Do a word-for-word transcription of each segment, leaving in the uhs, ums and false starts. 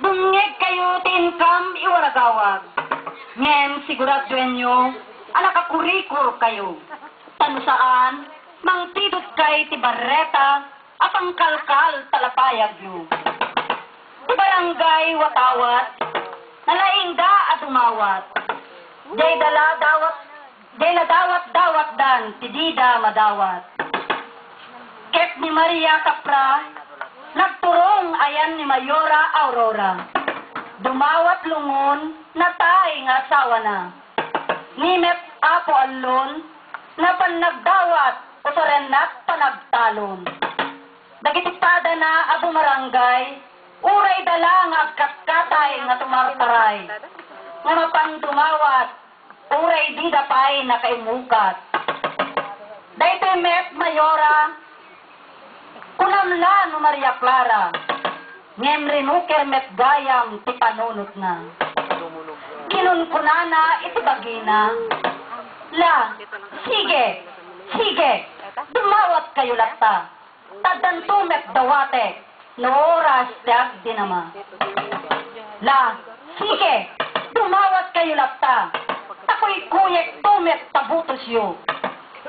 Dumngegkayo ti inkam iwaragawag, ngem siguraduenyo a nakakurikorkayo. Ta no saan, mangtidutkay ti barreta a pangkalkal ta lapayagyo. Ti barangay watawat, nalaingda a dumawat. Dayda la dawat, dayda la dawat-dawatdan ti dida madawat. Ket ni Maria Capra, nagturong ayan ni Mayora Aurora. Dumawat lungon, natay nga asawana. Ni met Apo Allon, napan nagdawat, usarennak panagtalon. Dagiti padana a bumarangay, uray da la nga agkatkatay nga tumartaray, nga mapan dumawat, uray dida pay nakaimukat. Daytoy met, Mayora, kunam la no Maria Clara, ngem rinuker met gayam ti panunotna. Kinunkunana iti bagina, "La, sige, sige, dumawatkayo latta. Ta addanto met dawatek no oras ti agdinama. La, sige, dumawatkayo latta. Ta kuykuyekto met ta butosyo.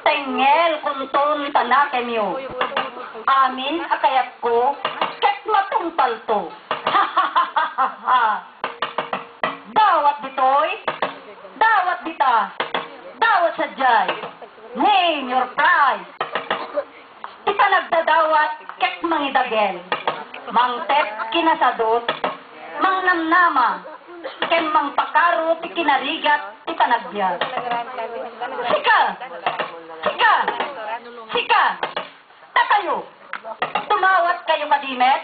Tengngel kunton ta nakemyo. Amin a kayatko, ket matungpalto." Dawat ditoy, dawat dita, dawat sadiay. Name your price. Ti panagdadawat ket mangidagel, mangted kinasadut, mangnamnama, ken mangpakaro ti kinarigat ti panagbiag. Sika! Sika! Sika! Dakayo! Dumawatkayo kadi met?